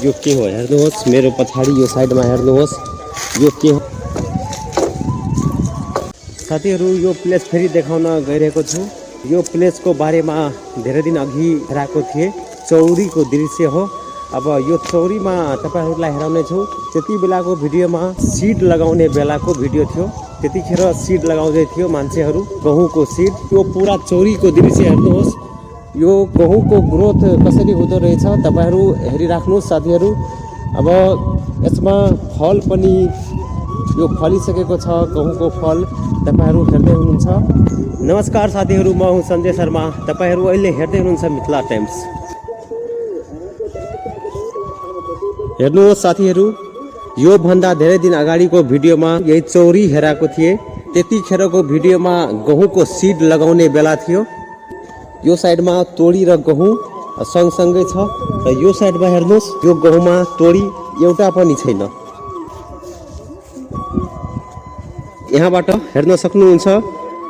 यो के हो हेर्नुहोस्, मेरो पछाडि यो साइडमा हेर्नुहोस् यो के हो। साथीहरू यो प्लेस फेरि देखाउन गइरहेको छु। यो प्लेसको बारेमा धेरै दिन अघि हेरेको थिएँ। चौरीको दृश्य हो। अब यो चौरीमा तपाईहरुलाई हेराउने छु। त्यति बेलाको भिडियोमा सीड लगाउने बेलाको भिडियो थियो। त्यतिखेर सीड लगाउँदै थियो मान्छेहरू, गहुँको सीड। यो पुरा चौरीको दृश्य हेर्नुहोस्। यो गहुँको ग्रोथ कसरी हुँदो रहेछ तपाईहरु हेरिराख्नुहोस् साथीहरू। अब यसमा फल पनि यो फलिसकेको छ, गहुँको फल तपाईहरु हेर्दै हुनुहुन्छ। नमस्कार साथीहरू, म हुँ सञ्जय शर्मा। तपाईहरु अहिले हेर्दै हुनुहुन्छ मिथिला टाइम्स। हेर्नुहोस् साथीहरू, यो भन्दा धेरै दिन अगाडिको भिडियोमा यही चौरी हेराएको थिए। त्यतिखेरको भिडियोमा गहुँको सीड लगाउने बेला थियो। यो साइडमा तोरी र गहुँ सँगसँगै छ र यो साइडमा हेर्नुहोस्, यो गहुँमा तोरी एउटा पनि छैन। यहाँबाट हेर्न सक्नुहुन्छ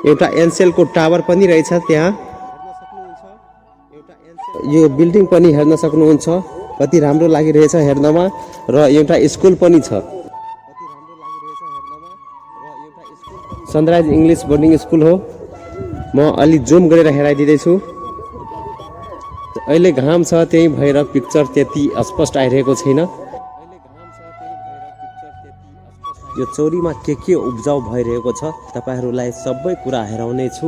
एउटा एनसेलको टावर पनि रहेछ त्यहाँ। यो बिल्डिङ पनि हेर्न सक्नुहुन्छ, कति राम्रो लागिरहेछ हेर्नमा। र एउटा स्कुल पनि छ, सनराइज इङ्ग्लिस बोर्डिङ स्कुल हो। म अलि जुम गरेर हेराइदिँदैछु। अहिले घाम छ, त्यही भएर पिक्चर त्यति स्पष्ट आइरहेको छैन। यो चौरीमा के उब्जाउ भइरहेको छ तपाईहरुलाई सबै कुरा हेराउने छु।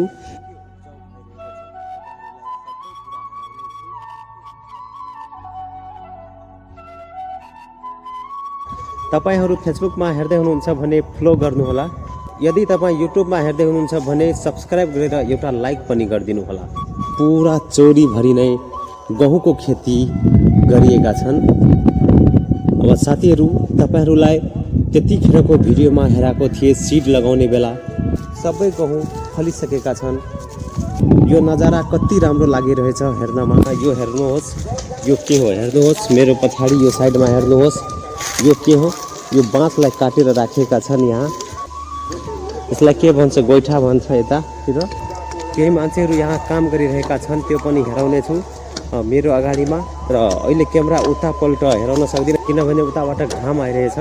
तपाईहरु फेसबुकमा हेर्दै हुनुहुन्छ भने फलो गर्नुहोला। यदि तपाईं युट्युबमा हेर्दै हुनुहुन्छ भने सब्स्क्राइब गरेर एउटा लाइक पनि गरिदिनु होला। पुरा चौरी भरि नै गहुँको खेती गरिएका छन्। अब साथीहरू, तपाईहरुलाई त्यतिखेरको भिडियोमा हेराएको थिए सीड लगाउने बेला सबै गहुँ फलिसकेका छन्। यो नजारा कति राम्रो लागिरहेछ हेर्नमा। यो हेर्नुहोस्, यो के हो हेर्नुहोस्, मेरो पछाडि यो साइडमा हेर्नुहोस् यो के हो। यो बाँसलाई काटेर राखेका छन् यहाँ। यसलाई के भन्छ, गोइठा भन्छ यतातिर। केही मान्छेहरू यहाँ काम गरिरहेका छन्, त्यो पनि हेराउने छु मेरो अगाडिमा। र अहिले क्यामेरा उतापल्ट हेराउन सक्दिनँ किनभने उताबाट घाम आइरहेछ।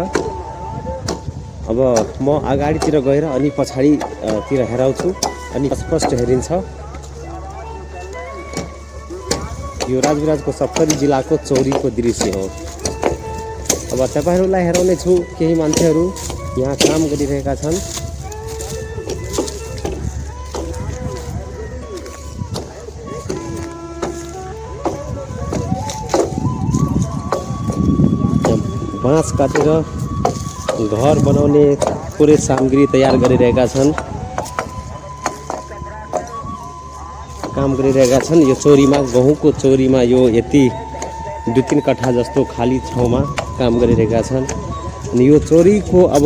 अब म अगाडितिर गएर अनि पछाडितिर हेराउँछु, अनि स्पष्ट हेरिन्छ। यो राजविराजको सप्तरी जिल्लाको चौरीको दृश्य हो। अब तपाईहरुलाई हेराउने छु, केही मान्छेहरू यहाँ काम गरिरहेका छन्। बाँस काटेर घर बनाउने पुरै सामग्री तयार गरिरहेका छन्, काम गरिरहेका छन्। यो चौरीमा, गहुँको चौरीमा यो यति 2-3 कट्ठा जस्तो खाली ठाउँमा काम गरिरहेका छन्। अनि यो चौरीको अब